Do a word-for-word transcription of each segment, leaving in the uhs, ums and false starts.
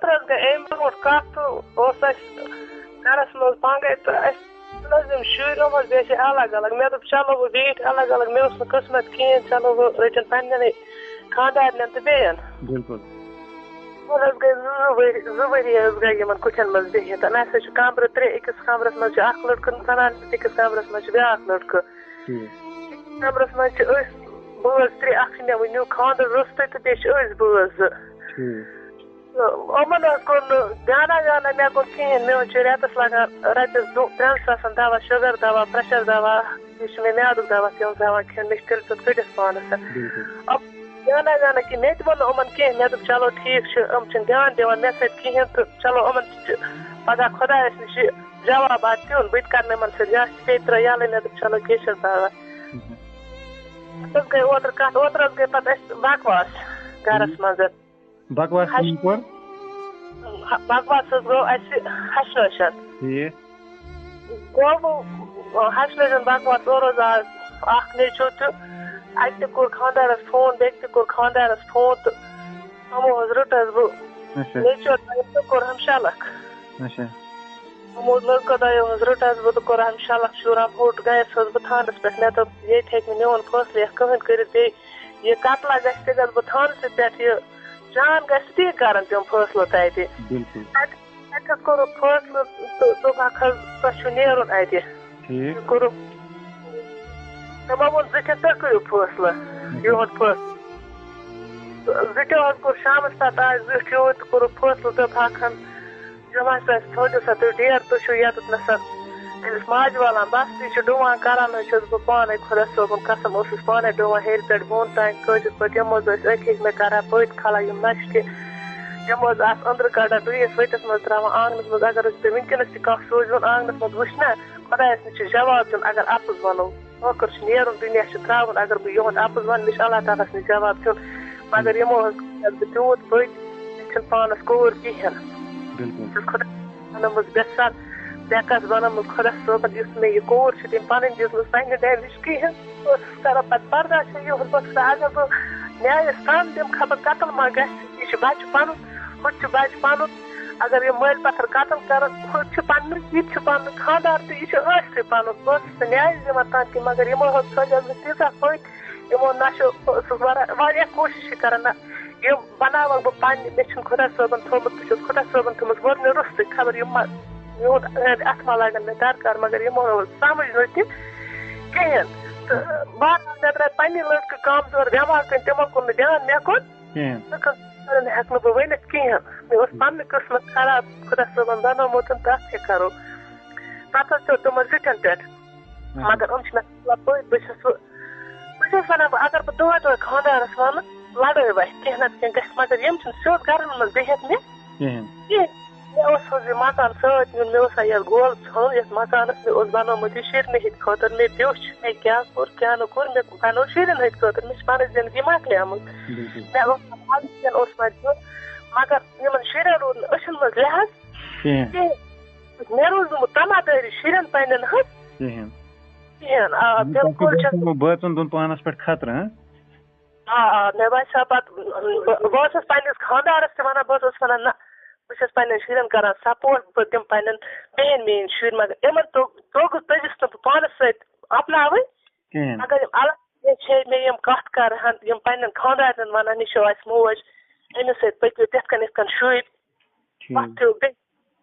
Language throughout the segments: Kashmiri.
ترٛس گٔے اَمہِ برونٛٹھ کَتھ تہٕ اوس اَسہِ گَرَس منٛز پَنٛگَے تہٕ اَسہِ حظ یِم شُرۍ یِم حظ بیٚیہِ چھِ الگ الگ۔ مےٚ دوٚپ چلو وۄنۍ بیٖٹھۍ الگ الگ، مےٚ اوس نہٕ قٕسمَت کِہیٖنۍ، چلو وۄنۍ رٔٹِن پنٛنٮ۪نٕے خانٛدارنٮ۪ن تہٕ بیٚیَن۔ بِلکُل۔ وۄنۍ حظ گٔے زٕ زٕ ؤری، زٕ ؤری حظ گٔے یِمَن کُٹھٮ۪ن منٛز بِہِتھ۔ نہ سا چھُ کَمرٕ ترٛےٚ، أکِس کَمرَس منٛز چھُ اَکھ لٔڑکہٕ زَنان، بیٚکِس کَمرَس منٛز چھُ بیٛاکھ لٔڑکہٕ۔ ٹھیٖک۔ کَمرَس منٛز چھِ أسۍ بٲژ ترٛےٚ، اَکھ چھِ مےٚ وٕنیُک خانٛدَر روٚستُے تہٕ بیٚیہِ چھِ أسۍ بٲژ زٕ۔ ٹھیٖک۔ تہٕ یِمَن حظ کوٚر نہٕ دیانا ویانا، مےٚ کوٚر کِہیٖنۍ۔ مےٚ حظ چھِ رٮ۪تَس لَگان رۄپیَس دُ-، ترٛٮ۪ن ساسَن دَوا، شُگَر دَوا، پرٛٮ۪شَر دَوا، بیٚیہِ چھِ مےٚ میٛادُک دَوا تِم دَوا کھیوٚن، مےٚ چھِ تیٚلہِ سُہ کٔڑِتھ پانَس۔ بِلکُل۔ دیانا ویانا کہِ مےٚ تہِ ووٚن نہٕ یِمَن کینٛہہ، مےٚ دوٚپ چلو ٹھیٖک چھُ، یِم چھِنہٕ دیان دِوان مےٚ سۭتۍ کِہیٖنۍ تہٕ چلو یِمَن تہِ چھِ پَگاہ خۄدایَس نِش یہِ جواب اَتھ دیُن، بہٕ تہِ کَرٕ نہٕ یِمَن سۭتۍ، یا چھِ پیٚیہِ ترٛٲے یَلَے، مےٚ دوٚپ چلو کینٛہہ چھُنہٕ پَرواے۔ مہم۔ اَتھ حظ گٔے اوترٕ کَتھ، اوترٕ حظ گٔے پَتہٕ اَسہِ بکواس گَرَس منٛز۔ بکواس ہش- کٔمۍ کوٚر؟ بکواس حظ گوٚو اَسہِ ہَشہِ لَچھَن۔ ٹھیٖک۔ گوٚو وۄنۍ ہَشہِ لَچھَن بکواس، اورٕ حظ آو اَکھ نیٚچوٗ تہٕ اَتہِ تہِ کوٚر خانٛدارَس فون، بیٚکہِ تہِ کوٚر خانٛدارَس فون تہٕ یِمو حظ رٔٹٕس بہٕ اچھا۔ نیٚچوٗ تہٕ کوٚرہَم شَلَکھ۔ اچھا۔ یِمو لٔڑکو دۄیو حظ رٔٹٕس بہٕ تہٕ کوٚرہَم شَلَکھ، شوٗرہَم ہوٚٹ، گٔیَس حظ بہٕ تھانَس پٮ۪ٹھ۔ مےٚ دوٚپ ییٚتہِ ہیٚکہِ نہٕ میون فٲصلہٕ یَتھ کٕہٕنۍ کٔرِتھ، بیٚیہِ یہِ قتلا گژھِ تہِ گژھٕ بہٕ تھانسٕے پٮ۪ٹھ، یہِ جان گژھِ تی کَرَن تِم فٲصلہٕ تَتہِ۔ بِلکُل۔ تَتہِ تَتہِ حظ کوٚرُکھ فٲصلہٕ تہٕ دوٚپہَکھ حظ تۄہہِ چھُو نیرُن اَتہِ۔ ٹھیٖک۔ کوٚرُکھ، تِمو ووٚن زٕ کِنہٕ تُہۍ کٔرِو فٲصلہٕ، یِہُنٛد فٲصلہٕ۔ تہٕ زٕ کیٛاہ حظ کوٚر شامَس پَتہٕ آے زِٹھۍ یوٗرۍ تہٕ کوٚرُکھ فٲصلہٕ، دوٚپہَکھ ہَن یِم حظ اَسہِ تھٲوِو سا تُہۍ ڈیٹ، تُہۍ چھُو ییٚتَتھ نَسا أمِس ماجہِ والان، بَس یہِ چھُ ڈُوان کَران حظ چھَس بہٕ پانَے، خۄدا صٲبُن قسم ٲسٕس پانَے ڈُوان ہیٚرِ پٮ۪ٹھ بۄن تام کٲجِس پٲٹھۍ۔ یِم حظ ٲسۍ أکۍ أکۍ مےٚ کَران پٔتۍ کھَلان یِم نَشہِ تہِ، یِم حظ آسہٕ أنٛدرٕ کَڑان ڈُیِتھ ؤتِس منٛز ترٛاوان آنٛگنَس منٛز۔ اگر حظ تُہۍ وٕنکیٚنَس تہِ کانٛہہ سوٗزِوُن آنٛگنَس منٛز وٕچھنہ، خۄدایَس نِش چھُ جواب دیُن اگر اَپُز وَنو۔ ٲخٕر چھُ نیرُن، دُنیا چھُ ترٛاوُن۔ اگر بہٕ یِہُنٛد اَپُز وَنہٕ، مےٚ چھُ اللہ تعالیٰ ہَس نِش جواب دیُن۔ مگر یِمو حظ کٔر بہٕ تیوٗت بٔچ، مےٚ چھِنہٕ پانَس کوٗر کِہیٖنۍ۔ بِلکُل۔ چھَس خۄدا بَنٲومٕژ بٮ۪سَر، بٮ۪کَس بَنٲومٕژ خۄدا صٲبَن، یُس مےٚ یہِ کوٗر چھِ، تٔمۍ پَنٕنۍ دِژمٕژ پنٛنہِ ڈیڈِ نِش کِہیٖنۍ۔ بہٕ ٲسٕس کَران پَتہٕ برداشٕے یِہُنٛد، بہٕ ٲسٕس دَپان، اگر بہٕ نیایَس تَن دِمہٕ، خبر قتل ما گژھِ، یہِ چھُ بَچہٕ پَنُن، ہُہ تہِ چھُ بَچہٕ پَنُن۔ اگر یِم مٲلۍ پَتھر قتل کَرَن، ہُہ تہِ چھُ پَنُن، یہِ تہِ چھُ پَنُن، خانٛدار تہِ، یہِ چھُ ٲسۍسٕے پَنُن۔ بہٕ ٲسٕس نہٕ نیایَس دِوان تَن کِہیٖنۍ، مگر یِمو حظ سوزیٚس بہٕ تیٖژاہ پٔتۍ، یِمو نَشو ٲسٕس واریاہ، واریاہ کوٗشِش چھِ کَران، نہ، یِم بَناوَکھ بہٕ پنٛنہِ، مےٚ چھُنہٕ خۄدا صٲبَن تھوٚومُت، بہٕ چھُس خۄدا صٲبَن تھوٚومُت ووٚن مےٚ روٚستُے، خبر یِم ما، میون اَتھٕ ما لَگَن مےٚ درکار، مگر یِمو حظ سَمٕجھ نہٕ تہِ کِہیٖنۍ۔ تہٕ بہرحال مےٚ درٛاے پنٛنی لٔڑکہٕ کَمزور، دٮ۪ماغ کٔنۍ تِمو کوٚر نہٕ دیان مےٚ کُن۔ کِہیٖنۍ۔ ژٕ کَس کَرَن ہٮ۪کہٕ نہٕ بہٕ ؤنِتھ کِہیٖنۍ۔ مےٚ اوس پَننُے قٕسمَت خراب، خۄدا صٲبَن بَنومُت، تَتھ کیٛاہ کَرو۔ پَتہٕ حظ پیوٚو تِمَن زِٹھٮ۪ن پٮ۪ٹھ۔ اہن۔ مگر یِم چھِ مےٚ خلاف پٔتۍ، بہٕ چھَس وۄنۍ، بہٕ چھَس وَنان، بہٕ اگر بہٕ دۄہَے دۄہَے خانٛدارَس وَنہٕ، لَڑٲے وَتھِ، کینٛہہ نَتہٕ کینٛہہ گژھِ، مگر یِم چھِنہٕ سیوٚد گَرَن منٛز بِہِتھ مےٚ کِہیٖنۍ۔ کِہیٖنۍ۔ مےٚ اوس حظ یہِ مکان سۭتۍ نیُن، مےٚ اوس ہا یَتھ گول ژھٕنُن، یَتھ مکانَس مےٚ اوس بَنومُت یہِ شیرنہِ ہِنٛدِ خٲطرٕ، مےٚ بیوٚچھ، مےٚ کیٛاہ کوٚر، کیٛاہ نہٕ کوٚر، مےٚ بَنوو شیرنٮ۪ن ہٕنٛدِ خٲطرٕ، مےٚ چھِ پَنٕنۍ زِندگی مۄکلیمٕژ۔ بِلکُل۔ مےٚ اوس نہٕ مالکِین اوس مےٚ دیُن، مگر یِمَن شُرٮ۪ن روٗد نہٕ أچھَن منٛز لحاظ کِہیٖنۍ۔ کِہیٖنۍ۔ مےٚ روٗز نہٕ تَمادٲری شُرٮ۪ن پنٛنٮ۪ن ہٕنٛز کِہیٖنۍ۔ کِہیٖنۍ۔ آ، بِلکُل چھَس۔ بٲژَن دۄن پانَس پٮ۪ٹھ خطرٕ، ہاں؟ آ، آ، مےٚ باسیٛو پَتہٕ، بہٕ، بہٕ ٲسٕس پنٛنِس خانٛدارَس تہِ وَنان، بہٕ ٲسٕس وَنان، نہ، بہٕ چھَس پنٛنٮ۪ن شُرٮ۪ن کَران سپوٹ، بہٕ دِمہٕ پنٛنٮ۪ن بیٚیَن میٛٲنۍ شُرۍ، مگر یِمَن توٚگ، توٚگُس، تٔجِس نہٕ بہٕ پانَس سۭتۍ اَپناوٕنۍ۔ کِہیٖنۍ۔ مگر یِم الگ چھِ، مےٚ یِم کَتھ کَرٕ ہَن، یِم پنٛنٮ۪ن خانٛدارنٮ۪ن وَنان، یہِ چھو اَسہِ موج، أمِس سۭتۍ پٔکِو تِتھ کٔنۍ، یِتھ کٔنۍ شُرۍ، ٹھیٖک۔ وۄتھِو بیٚیہِ۔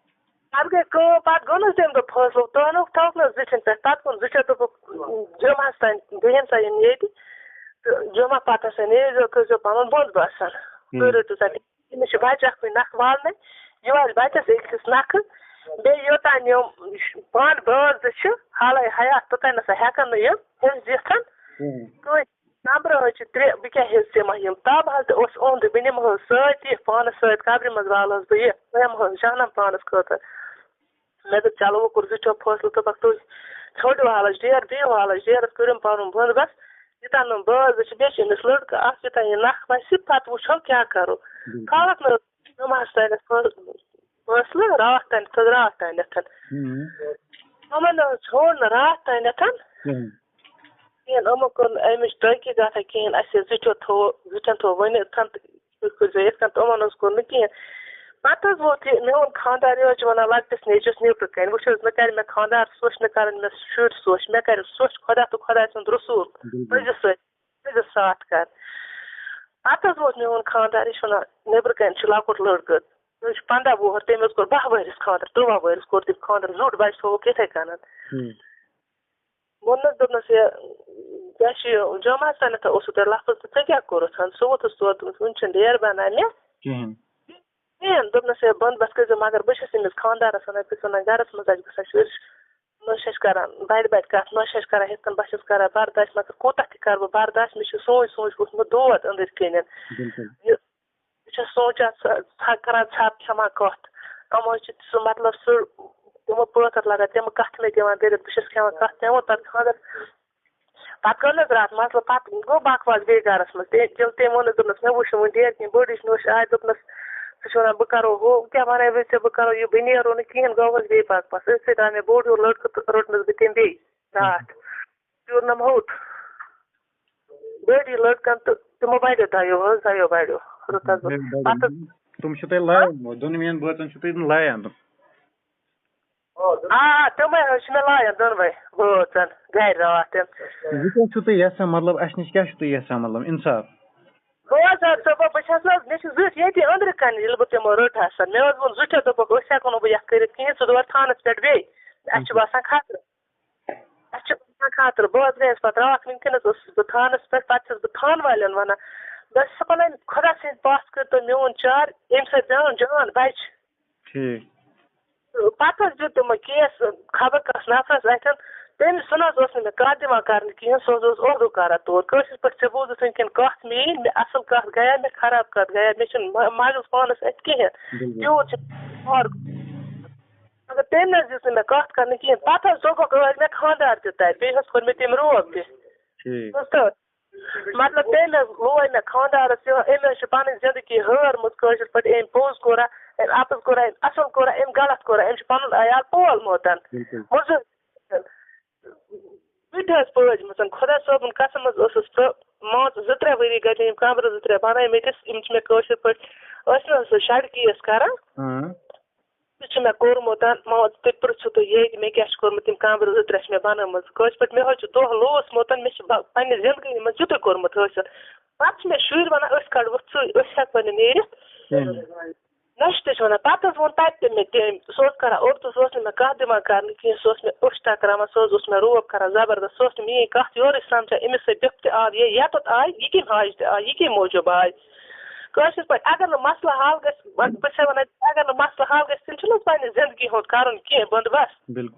پَتہٕ گٔے کٲم، پَتہٕ گوٚو نہٕ حظ تَمہِ دۄہ فٲصلہٕ، تۄہہِ نہٕ تھوٚکھ نہٕ حظ زِٹھٮ۪ن پٮ۪ٹھ، پَتہٕ ووٚن زِٹھٮ۪و، دوٚپُکھ، جُمعہَس تام بیٚہن سا یِم ییٚتہِ، تہٕ جُمعہ پَتہٕ ہسا نیٖرزیو، کٔرزیو پَنُن بۄن بَسَن۔ تُہۍ رٔٹِو سا، أمِس چھِ بَچہِ اَکھ وٕنہِ نَکھٕ والنَے، یہِ والہِ بَچَس أکِس نَکھٕ، بیٚیہِ یوٚتام یِم پانہٕ بٲژ زٕ چھِ حالَے حیات، توٚتام نہ سا ہٮ۪کَن نہٕ یِم حِصہٕ دِتھ کِہیٖنۍ۔ کٕہٕنۍ۔ نمبرٕ حظ چھِ ترٛےٚ، بہٕ کیٛاہ ہیٚژ تِم یِم؟ تَب حظ تہِ اوس اُہُنٛدُے، بہٕ نِمہٕ ہَس سۭتۍ یہِ پانَس سۭتۍ، قبرِ منٛز والہٕ ہَس بہٕ یہِ، بہٕ ہٮ۪مہٕ ہَس جہنم پانَس خٲطرٕ۔ مےٚ دوٚپ، چلو، وۄنۍ کوٚر زِٹھیو فٲصلہٕ، دوٚپُکھ، تُہۍ ژھٲنٛڈِو حالَس ڈیر، بِہِو حالَس ڈیرَس، کٔرِو پَنُن بنٛدوبست، یوٚتام نہٕ بٲژ زٕ چھِ، بیٚیہِ چھِ أمِس لٔڑکہٕ اَکھ، یوٚتام یہِ نَکھ وَسہِ، پَتہٕ وٕچھو کیٛاہ کَرو۔ کھالَکھ نہٕ حظ تِم حظ تَتٮ۪تھ فٲ-، فٲصلہٕ راتھ تام، تھٔز راتھ تام۔ ہُم۔ یِمَن نہٕ حظ ژھونٛڈ نہٕ راتھ تام۔ کِہیٖنۍ۔ کِہیٖنۍ، یِمو کوٚر نہٕ اَمِچ تحقیٖقاتھا کِہیٖنۍ، اَسہِ ٲسۍ زِٹھیو تھوٚو، زِٹھٮ۪ن تھوٚو ؤنِتھ تہٕ تُہۍ کٔرۍزیو یِتھ کٔنۍ، تہٕ یِمَن حظ کوٚر نہٕ کِہیٖنۍ۔ پتہٕ حظ ووت یہِ میون خانٛدار، یہِ حظ چھُ وَنان لۄکٹِس نیٚچوِس نیٚبرٕ کَنہِ، وٕچھ حظ، نہ کَرِ مےٚ خانٛدار سۄچھ، نہ کَرَن مےٚ شُرۍ سۄچھ، مےٚ کَرِ سۄچھ خۄدا تہٕ خۄداے سُنٛد رسوٗل۔ بِلکُل۔ پٔزِس سۭتۍ، پٔزِس ساتھ کَر۔ پتہٕ حظ ووت میون خانٛدار، یہِ چھُ وَنان، نیٚبرٕ کَنہِ چھُ لۄکُٹ لٔڑکہٕ، تٔمِس چھُ پنٛداہ وُہُر، تٔمۍ حظ کوٚر باہ ؤہرِس خانٛدر، تُرٛواہ ؤہرِس کوٚر تٔمۍ خانٛدر، زیُٹھ بَچہٕ تھوٚوُکھ یِتھَے کَنَن۔ ہُم۔ ووٚننَس، دوٚپنَس، "یہِ، کیٛاہ چھُ یہِ، جمعہ تانٮ۪تھ اوسُو تۄہہِ لفظ تہٕ ژےٚ کیٛاہ کوٚرُتھ ہَن؟" سُہ ووٚتھُس تورٕ، دوٚپنَس، "وٕنہِ چھُنہٕ ڈیر بَنان مےٚ کِہیٖنۍ۔ کِہیٖنۍ۔" دوٚپنَس، "ہے، بنٛدوبست کٔرۍزیو، مگر بہٕ چھَس أمِس خانٛدارَس وَنان، بہٕ چھَس وَنان، گَرَس منٛز اَسہِ گژھان شُرۍ، نہ چھِ اَسہِ کَران بَڑِ بَڑِ کَتھ، نہ چھِ اَسہِ کَران یِتھ کٔنۍ، بہٕ چھَس کَران برداش، مگر کوٗتاہ تہِ کَرٕ بہٕ برداش، مےٚ چھُ سونٛچ سونٛچ ووٚتھمُت دود أنٛدٕرۍ کِنٮ۪ن۔" بِلکُل۔ یہِ بہٕ چھَس سونٛچان، ژھ-، ژھ-، کران ژھٮ۪پ کھٮ۪وان کَتھ۔ یِم حظ چھِ سُہ مطلب سُہ، تِمو پٲتھر لگان، تِم کَتھٕ مےٚ دِوان دٔرِتھ، بہٕ چھَس کھٮ۪وان کَتھ، تِمو پَتہٕ خانٛدر۔ پَتہٕ کٔر نہٕ حظ راتھ مسلہٕ، پَتہٕ گوٚو بکواس بیٚیہِ گَرَس منٛز۔ تٔمۍ، تیٚلہِ تٔمۍ ووٚن نہٕ، دوٚپنَس، "مےٚ وٕچھ نہٕ وٕنہِ ڈیٹ کِہیٖنۍ، بٔڑ ہِش نوٚش آے۔" دوٚپنَس، سُہ چھُ وَنان، "بہٕ کَرو ہُہ، کیٛاہ وَنَے بہٕ ژےٚ، بہٕ کَرو یہِ، بہٕ نیرو نہٕ کِہیٖنۍ۔" گوٚو حظ بیٚیہِ بکواس۔ أتھۍ سۭتۍ آو مےٚ بوٚڑ ہیوٗ لٔڑکہٕ تہٕ روٚٹنَس بہٕ تٔمۍ بیٚیہِ راتھ۔ ہیوٚرنَم ہوٚٹ۔ بٔڑۍ لٔڑکَن تہٕ تِمو بَڑیو دۄیو حظ، دۄیو بَڑیو۔ روٚت حظ بٔڑۍ بٔڑۍ پَتہٕ حظ۔ تِم چھِ تۄہہِ لایان، دۄنوٕنیَن بٲژَن چھِ تُہۍ لایان تِم۔ آ، آ، تِمَے حظ چھِ مےٚ لایان دۄنوَے بٲژَن گَرِ راتھ تِم۔ وۄنۍ کیٛاہ چھُو تُہۍ یَژھان، مطلب، اَسہِ نِش کیٛاہ چھُو تُہۍ یَژھان، مطلب، اِنصاف؟ بہٕ حظ حظ ژےٚ بہٕ، بہٕ چھَس نہٕ حظ، مےٚ چھِ زِٹھ ییٚتی أنٛدرٕ کَنہِ، ییٚلہِ بہٕ تِمو رٔٹ ہَسا۔ مےٚ حظ ووٚن زِٹھیو، دوٚپُکھ، "أسۍ ہٮ۪کو نہٕ وۄنۍ یَتھ کٔرِتھ کِہیٖنۍ، ژٕ دور تھانَس پٮ۪ٹھ بیٚیہِ، اَسہِ چھُ باسان خطرٕ۔" اَسہِ چھُ آسان خطرٕ۔ بہٕ حظ گٔیَس پَتہٕ راتھ، وٕنکیٚنَس ٲسٕس بہٕ تھانَس پٮ۪ٹھ، پَتہٕ چھَس بہٕ تھانہٕ والٮ۪ن وَنان، بہٕ چھَس وَنان، "خۄدا سٕنٛدِ پَتھ کٔرۍتو میون چار، ییٚمہِ سۭتۍ میون جان بَچہِ۔" ٹھیٖک۔ تہٕ پَتہٕ حظ دیُت تِمو کیس خبر کَس نفرَس اَتھٮ۪ن، تٔمِس، سُہ نہ حظ اوس نہٕ مےٚ کَتھ دِوان کَرنہٕ کِہیٖنۍ، سُہ حظ اوس اُردو کَران تورٕ۔ کٲشِر پٲٹھۍ ژےٚ بوٗزُتھ وٕنکیٚن کَتھ میٛٲنۍ، مےٚ اَصٕل کَتھ گٔیا، مےٚ خراب کَتھ گٔیا، مےٚ چھُنہٕ مَ-، مَغٕز پانَس اَتھِ کِہیٖنۍ۔ بِلکُل۔ تیوٗت چھُ اور مگر تٔمۍ نہ حظ دِژ نہٕ مےٚ کَتھ کَرنہٕ کِہیٖنۍ۔ پَتہٕ حظ دوٚپُکھ، ٲدۍ مےٚ خانٛدار تہِ تَتہِ، بیٚیہِ حظ کوٚر مےٚ تٔمۍ روب تہِ۔ ٹھیٖک۔ بوٗزتھٕ؟ مطلب، تٔمۍ حظ لوے مےٚ خانٛدارَس یہِ، أمۍ حظ چھِ پَنٕنۍ زِندگی ہٲرمٕژ کٲشِر پٲٹھۍ، أمۍ پوٚز کوٚرا، أمۍ اَپُز کوٚرا، أمۍ اَصٕل کوٚرا، أمۍ غلط کوٚرا، أمۍ چھُ پَنُن عیال پول موتَن۔ بِلکُل۔ موٚزوٗرۍ۔ بہٕ تہِ حظ پٲدۍ مٕژَن، خۄدا صٲبُن قسم حظ ٲسٕس بہٕ، مان ژٕ، زٕ ترٛےٚ ؤری گٔے مےٚ یِم کَمرٕ زٕ ترٛےٚ بَنٲومٕتِس، یِم چھِ مےٚ کٲشِر پٲٹھۍ، ٲسۍ نہٕ حظ سُہ شَڑِ کیس کَران؟ اۭں۔ سُہ چھُ مےٚ کوٚرمُت، مان ژٕ، تُہۍ پرٛژھِو تُہۍ ییٚتہِ، مےٚ کیٛاہ چھُ کوٚرمُت، یِم کَمرٕ زٕ ترٛےٚ چھِ مےٚ بَنٲومٕژ۔ کٲشِر پٲٹھۍ، مےٚ حظ چھُ دۄہ لوٗسمُت، مےٚ چھِ با-، پنٛنہِ زِندگی منٛز یُتُے کوٚرمُت حٲصِل۔ پَتہٕ چھِ مےٚ شُرۍ وَنان، "أسۍ کَڑوکھ ژٕے، أسۍ ہٮ۪کوے نہٕ نیٖرِتھ۔" کِہیٖنۍ۔ نہ چھِ تہِ چھِ وَنان، پَتہٕ حظ ووٚن تَتہِ تہِ مےٚ تٔمۍ، سُہ اوس کَران اُردو، سُہ اوس نہٕ مےٚ کَتھ دِوان کَرنہٕ کِہیٖنۍ، سُہ اوس مےٚ أچھ ٹَکراوان، سُہ حظ اوس مےٚ روب کَران زبردست، سُہ اوس نہٕ میٛٲنۍ کَتھ یورٕچ سَمجھان، أمِس سۭتۍ بیُکھ تہِ آو یہِ یَتَتھ آے، یہِ کَمہِ حاجتہِ آے، یہِ کَمہِ موٗجوٗب آے۔ کٲشِر پٲٹھۍ، اگر نہٕ مسلہٕ حل گژھِ، وۄنۍ بہٕ چھَسے وَنان، اگر نہٕ مسلہٕ حل گژھِ، تیٚلہِ چھُنہٕ حظ پنٛنہِ زِندگی ہُنٛد کَرُن کینٛہہ بندوبست۔ بِلکُل۔